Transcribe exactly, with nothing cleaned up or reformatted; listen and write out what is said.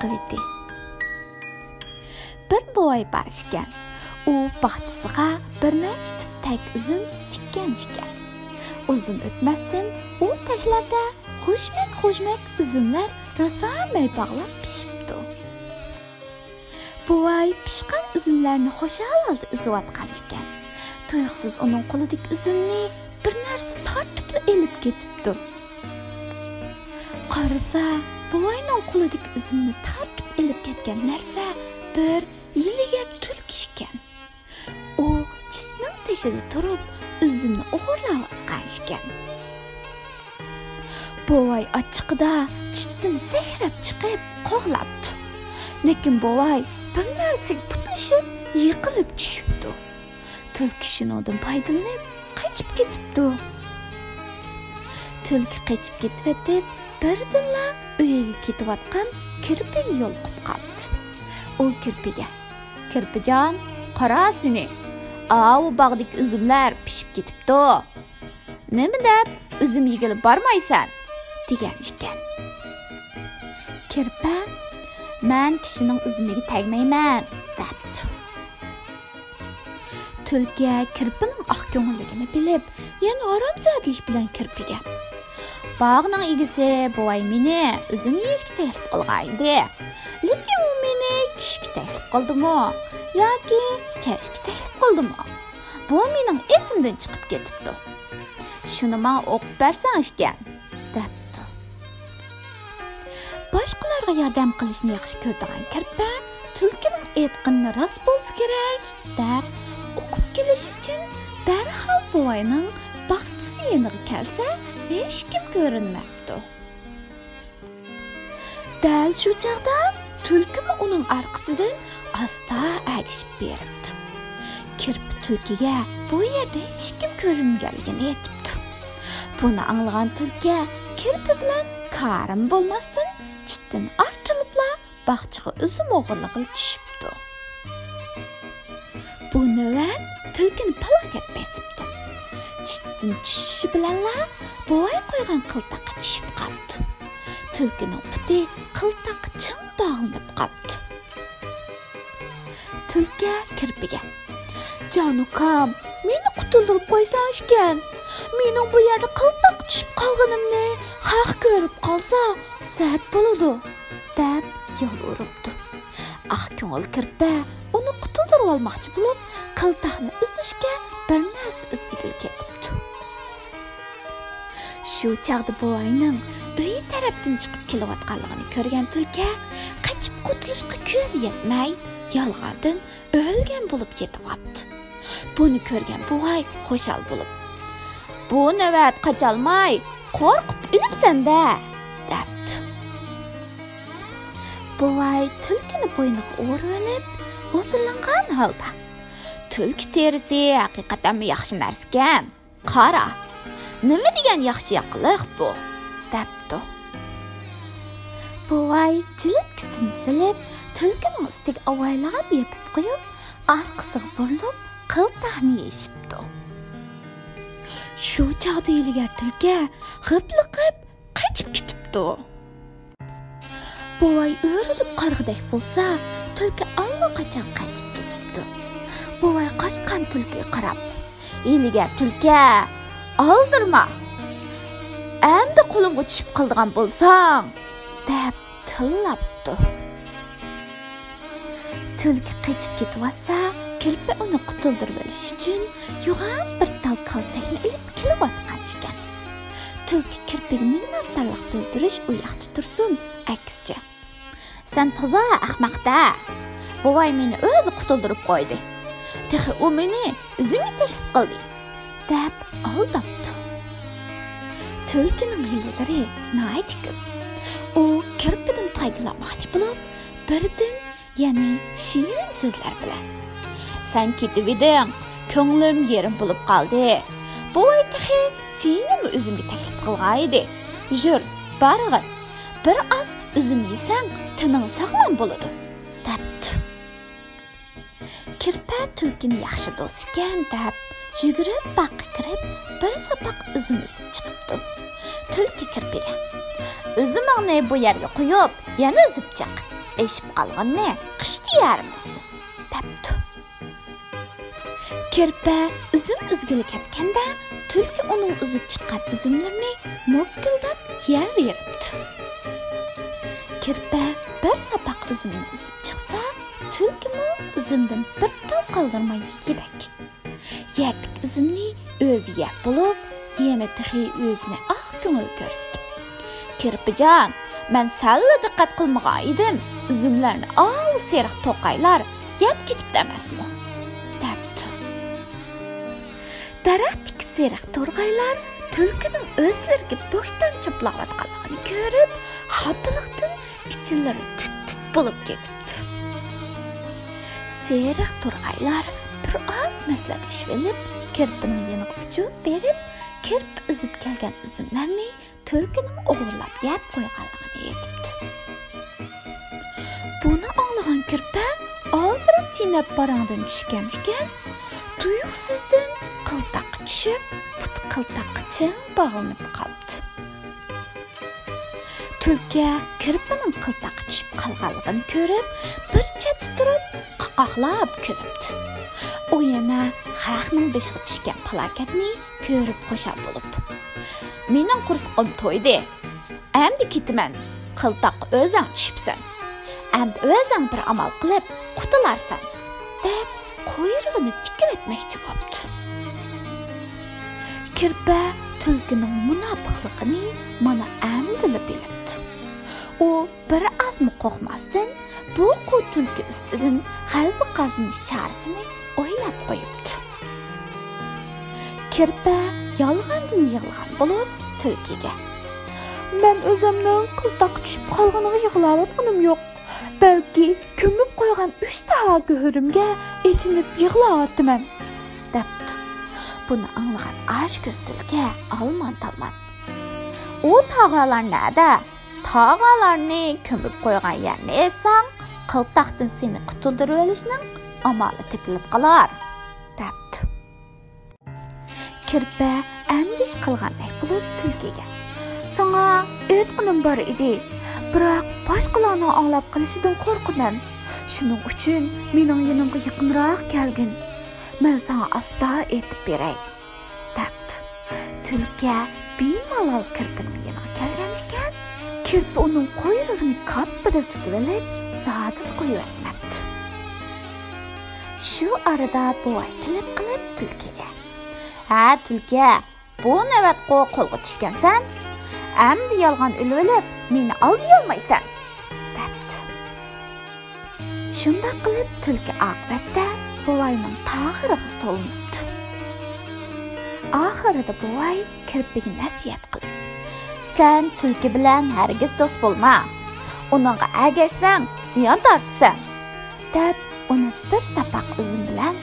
ئاقىۋىتى. بىر بوۋاي بار ئىكەن. ئۇ باغچىسىغا بىر نەچچە تۈپ تەك ئۈزۈم تىككەن ئىكەن. ئۇزۇن ئۆتمەستىن ئۇ تەكلەردە غۇژمەك-غۇژمەك ئۈزۈملەر راسا مەي باغلاپ پىشىپتۇ. بوۋاي پىشقان ئۈزۈملەرنى خۇشال ھالدا ئۈزۈۋاتقان ئىكەن. تۇيۇقسىز ئۇنىڭ قولىدىكى ئۈزۈمنى بىر نەرسە تارتىپلا ئېلىپ كېتىپتۇ. قارىسا، بوۋاينىڭ قولىدىكى ئۈزۈمنى تارتىپ ئېلىپ كەتكەن نەرسە بىر ھىيلىگەر تۈلكە ئىكەن. ئۇ چىتنىڭ تېشىدا تۇرۇپ، ئۈزۈمنى ئوغرىلاۋاتقان ئىكەن. بوۋاي ئاچچىقىدا چىتتىن سەكرەپ چىقىپ قوغلاپتۇ. لېكىن بوۋاي بىر نەرسىگە پۇتلىشىپ يىقىلىپ چۈشۈپتۇ. تۈلكە شۇنىڭدىن پايدىلىنىپ قېچىپ كېتىپتۇ. تۈلكە قېچىپ كېتىۋېتىپ، بىردىنلا ئۆيىگە كېتىۋاتقان كىرپىگە يولۇقۇپ قاپتۇ. ئۇ كىرپىگە، «كىرپىجان، قارا سېنى، ئاۋۇ باغدىكى ئۈزۈملەر پىشىپ كېتىپتۇ. نېمە دەپ ئۈزۈم يېگىلى بارمايسەن؟» دېگەن ئىكەن. كىرپە، «مەن كىشىنىڭ ئۈزۈمىگە تەگمەيمەن» دەپتۇ. تۈلكە كىرپىنىڭ ئاق كۆڭۈللۈكىنى بىلىپ، يەنە ھارامزادىلىك بىلەن كىرپىگە، «باغنىڭ ئىگىسى بوۋاي مېنى ئۈزۈم يېيىشكە تەكلىپ قىلغان ئىدى. لېكىن ئۇ مېنى چۈشكە تەكلىپ قىلدىمۇ ياكى كەچكە تەكلىپ قىلدىمۇ، بۇ مېنىڭ ئېسىمدىن چىقىپ كېتىپتۇ. شۇنى ماڭا ئوقۇپ بەرسەڭ ئىكەن» دەپتۇ. باشقىلارغا ياردەم قىلىشنى ياخشى كۆرىدىغان كىرپە، تۈلكىنىڭ ئېيتقىنى راست بولسا كېرەك دەپ، ئۇقۇپ كېلىش ئۈچۈن دەرھال بوۋاينىڭ باغچىسى يېنىغا كەلسە، ھېچكىم كۆرۈنمەپتۇ. دەل شۇ چاغدا تۈلكىمۇ ئۇنىڭ ئارقىسىدىن ئاستا ئەگىشىپ بېرىپتۇ. كىرپە تۈلكىگە بۇ يەردە ھېچكىم كۆرۈنمىگەنلىكىنى ئېيتىپتۇ. بۇنى ئاڭلىغان تۈلكە كىرپە بىلەن كارىمۇ بولماستىن، چىتتىن ئارتىلىپلا باغچىغا ئۈزۈم ئوغرىلىغىلى چۈشۈپتۇ. بۇ نۆۋەت تۈلكىنى پالاكەت بېسىپتۇ. چىتتىن چۈشۈشى بىلەنلا بوۋاي قويغان قىلتاققا چۈشۈپ قاپتۇ. تۈلكىنىڭ پۇتى قىلتاققا چىڭ باغلىنىپ قاپتۇ. تۈلكە كىرپىگە، «جان ئۇكام، مېنى قۇتۇلدۇرۇپ قويساڭ ئىكەن. مېنىڭ بۇ يەردە قىلتاققا چۈشۈپ قالغىنىمنى خەق كۆرۈپ قالسا، سەت بولىدۇ» دەپ يالۋۇرۇپتۇ. ئاق كۆڭۈل كىرپە ئۇنى قۇتۇلدۇرۇۋالماقچى بولۇپ، قىلتاقنى ئۈزۈشكە بىر نەرسە ئىزدىگىلى كېتىپتۇ. شۇ چاغدا بوۋاينىڭ ئۆيى تەرەپتىن چىقىپ كېلىۋاتقانلىقىنى كۆرگەن تۈلكە قېچىپ قۇتۇلۇشقا كۆزى يەتمەي، يالغاندىن ئۆلگەن بولۇپ يېتىۋاپتۇ. بۇنى كۆرگەن بوۋاي خۇشال بولۇپ، «بۇ نۆۋەت قاچالماي، قورقۇپ ئۆلۈپسەن-دە» دەپتۇ. بوۋاي تۈلكىنى بوينىغا ئورىۋېلىپ، ھۇزۇرلانغان ھالدا، «تۈلكە تېرىسى ھەقىقەتەنمۇ ياخشى نەرسىكەن. قارا، نېمە دېگەن ياخشى ياقىلىق بۇ» دەپتۇ. بوۋاي جىلىتكىسىنى سېلىپ، تۈلكىنىڭ ئۈستىگە ئاۋايلاپ يېپىپ قويۇپ، ئارقىسىغا بۇرۇلۇپ، قىلتاقنى يېشىپتۇ. شۇ چاغدا ھىيلىگەر تۈلكە غىپلىقىپ قېچىپ كېتىپتۇ. بوۋاي ئۆرۈلۈپ قارىغۇدەك بولسا، تۈلكە ئاللىقاچان قېچىپ كېتىپتۇ. بوۋاي قاچقان تۈلكىگە قاراپ، «ھىيلىگەر تۈلكە، ئالدىرىما! ئەمدى قولۇمغا چۈشۈپ قالىدىغان بولساڭ!» دەپ تىللاپتۇ. تۈلكە قېچىپ كېتىۋاتسا، كىرپە ئۇنى قۇتۇلدۇرۇۋېلىش ئۈچۈن يوغان بىر تال كالتەكنى ئېلىپ كېلىۋاتقان ئىكەن. تۈلكە كىرپىگە مىننەتدارلىق بىلدۈرۈش ئۇ ياقتا تۇرسۇن، ئەكسىچە، «سەن تازا ئەخمەق-دە! بوۋاي مېنى ئۆزى قۇتۇلدۇرۇپ قويدى. تېخى ئۇ مېنى ئۈزۈمگە تەكلىپ قىلدى» دەپ ئالداپتۇ. تۈلكىنىڭ ھىيلىلىرى ناھايىتى كۆپ. ئۇ كىرپىدىن پايدىلانماقچى بولۇپ، بىردىن يەنى شېرىن سۆزلەر بىلەن، «سەن كېتىۋىدىڭ، كۆڭلۈم يېرىم بولۇپ قالدى. بوۋاي تېخى سېنىمۇ ئۈزۈمگە تەكلىپ قىلغانىدى. يۈر، بارغىن. بىر ئاز ئۈزۈم يېسەڭ، تېنىڭ ساغلام بولىدۇ» دەپتۇ. كىرپە تۈلكىنى ياخشى دوستكەن دەپ، يۈگۈرۈپ باغقا كىرىپ، بىر ساپاق ئۈزۈم ئۈزۈپ چىقىپتۇ. تۈلكە كىرپىگە، «ئۈزۈمۈڭنى بۇ يەرگە قويۇپ، يەنە ئۈزۈپ چىق. ئېشىپ قالغىنىنى قىشتا يەرمىز» دەپتۇ. كىرپە ئۈزۈم ئۈزگىلى كەتكەندە، تۈلكە ئۇنىڭ ئۈزۈپ چىققان ئۈزۈملىرىنى موككىلداپ يەۋېرىپتۇ. كىرپە بىر ساپاق ئۈزۈمنى ئۈزۈپ چىقسا، تۈلكىمۇ ئۈزۈمدىن بىر تال قالدۇرماي يېگۈدەك. يەردىكى ئۈزۈمنى ئۆزى يەپ بولۇپ، يەنە تېخى ئۆزىنى ئاق كۆڭۈل كۆرسىتىپ، «كىرپىجان، مەن سەللا دىققەت قىلمىغان ئىدىم، ئۈزۈملەرنى ئاۋۇ سېرىق توقايلار يەپ كېتىپتۇ ئەمەسمۇ؟» دەپتۇ. دەرەختىكى سېرىق تورغايلار تۈلكىنىڭ ئۆزلىرىگە بوھتان چاپلاۋاتقانلىقىنى كۆرۈپ، خاپىلىقتىن ئىچلىرى تىت-تىت بولۇپ كېتىپتۇ. سېرىق تورغايلار بىر ئاز مەسلىھەتلىشىۋېلىپ، كىرپىنىڭ يېنىغا ئۇچۇپ بېرىپ، كىرپە ئۈزۈپ كەلگەن ئۈزۈملەرنى تۈلكىنىڭ ئوغرىلاپ يەپ قويغانلىقىنى ئېيتىپتۇ. بۇنى ئاڭلىغان كىرپە ئالدىراپ تېنەپ پاراڭدىن چۈشكەن ئىكەن، تۇيۇقسىزدىن قىلتاققا چۈشۈپ، پۇتى قىلتاققا چىڭ باغلىنىپ قاپتۇ. تۈلكە كىرپىنىڭ قىلتاققا چۈشۈپ قالغانلىقىنى كۆرۈپ، بىر چەتتە تۇرۇپ، قاقاقلاپ كۈلۈپتۇ. ئۇ يەنە خەقنىڭ بېشىغا چۈشكەن پالاكەتنى كۆرۈپ خۇشال بولۇپ، «مېنىڭ قورسىقىم تويدى. ئەمدى كېتىمەن. قىلتاققا ئۆزۈڭ چۈشۈپسەن. ئەمدى ئۆزۈڭ بىر ئامال قىلىپ قۇتۇلارسەن» دەپ، قۇيرۇقىنى تىكىۋەتمەكچى بوپتۇ. كىرپە تۈلكىنىڭ مۇناپىقلىقىنى مانا ئەمدىلا بىلىپتۇ. ئۇ بىر ئازمۇ قورقماستىن، بۇ قۇ تۈلكە ئۈستىدىن غەلىبە قازىنىش چارىسىنى ئويلاپ قويۇپتۇ. كىرپە يالغاندىن يىغلىغان بولۇپ، تۈلكىگە، «مەن ئۆزۈمنىڭ قىلتاققا چۈشۈپ قالغىنىغا يىغلاۋاتقىنىم يوق. بەلكى كۆمۈپ قويغان ئۈچ تاغا گۆھىرىمگە ئېچىنىپ يىغلاۋاتىمەن» دەپتۇ. بۇنى ئاڭلىغان ئاچكۆز تۈلكە ئالمان-تالمان، «ئۇ تاغالار نەدە؟ تاغالارنى كۆمۈپ قويغان يەرنى ئېچساڭ، قىلتاقتىن سېنى قۇتۇلدۇرۇۋېلىشنىڭ ئامالى تېپىلىپ قالار» دەپتۇ. كىرپە ئەندىشە قىلغاندەك بولۇپ تۈلكىگە، «ساڭا ئېيتقىنىم بار ئىدى، بىراق باشقىلارنىڭ ئاڭلاپ قېلىشىدىن قورقىمەن. شۇنىڭ ئۈچۈن مېنىڭ يېنىمغا يېقىنراق كەلگىن. مەن ساڭا ئاستا ئېيتىپ بېرەي» دەپتۇ. تۈلكە بىمالال كىرپىنىڭ يېنىغا كەلگەن ئىكەن، كىرپە ئۇنىڭ قۇيرۇقىنى كاپپىدە تۇتۇۋېلىپ، زادىلا قويۇۋەتمەپتۇ. شۇ ئارىدا بوۋاي كېلىپ قېلىپ تۈلكىگە، «ھە، تۈلكە، بۇ نۆۋەتقۇ قولغا چۈشكەنسەن. ئەمدى يالغان ئۆلۈۋېلىپ، مېنى ئالدىيالمايسەن» دەپتۇ. شۇنداق قىلىپ تۈلكە ئاقىۋەتتە بوۋاينىڭ تاغىرىغا سولىنىپتۇ. ئاخىرىدا بوۋاي كىرپىگە نەسىھەت قىلىپ، «سەن تۈلكە بىلەن ھەرگىز دوست بولما. ئۇنىڭغا ئەگەشسەڭ، زىيان تارتىسەن» دەپ، ئۇنى بىر ساپاق ئۈزۈم بىلەن